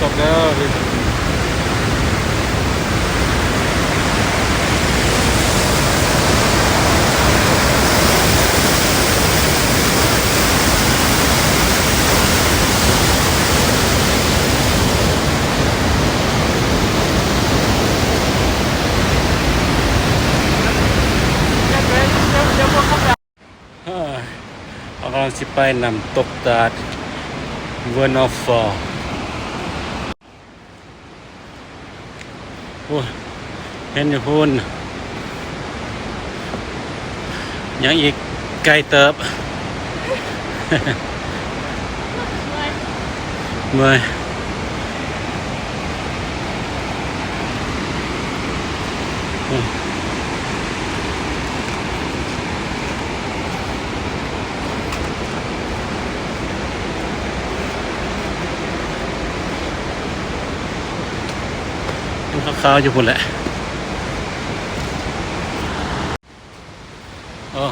ອກແລ້ວ. ເຮົາກຳລັງຊິໄປນ້ຳຕົກຕາດ Vernal Falls. ໂອ້ຍ ເຫັນຢູ່ພຸ້ນ ຍັງອີກໄກເຕີບ. ເມື່ອຍ. ມັນຂາວໆຢູ່ພຸ້ນແຫຼະ. ເອີ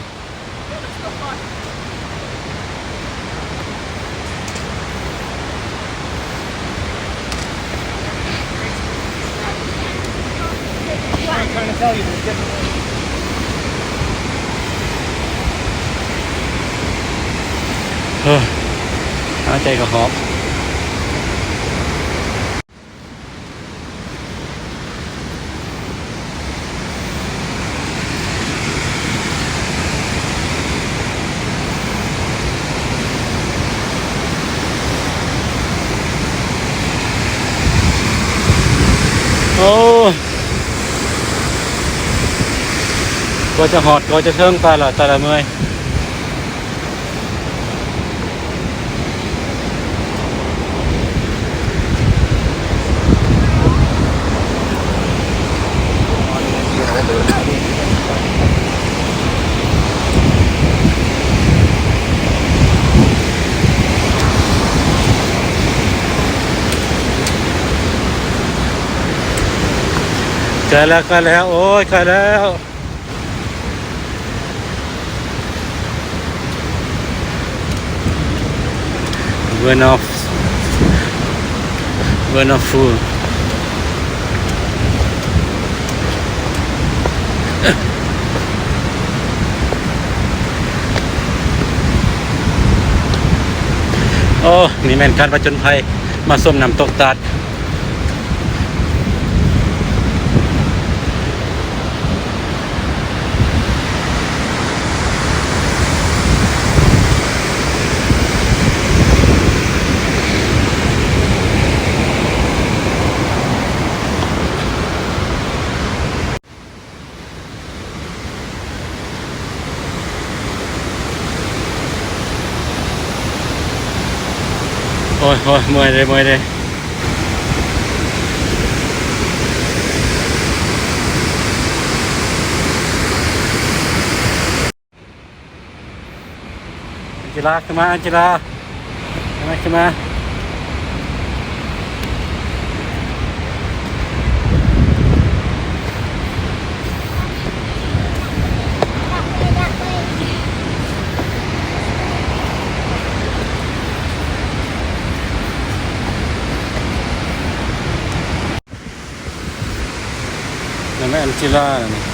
ເອີ ຫາຍໃຈກໍຫອບ. ໂອ້ ກວ່າຈະຮອດ ກວ່າຈະເຖິງ ຕາຍລະ ຕາຍລະ ເມື່ອຍ. ໃກ້ແລ້ວ ໃກ້ແລ້ວ ໂອ້ຍ ໃກ້ແລ້ວ. Vernal, Vernal Falls. ໂອ້ ນີ້ແມ່ນການຜະຈົນໄພ ມາຊົມນ້ຳຕົກຕາດ. ໂອ້ຍ ໂອ້ຍ ເມື່ອຍເດ້ ເມື່ອຍເດ້. ອັນເຈລາ ຂຶ້ນມາ ອັນເຈລາ ຂຶ້ນມາ ຂຶ້ນມາ. ນັ້ນແຫຼະ ອັນເຈລານັ້ນ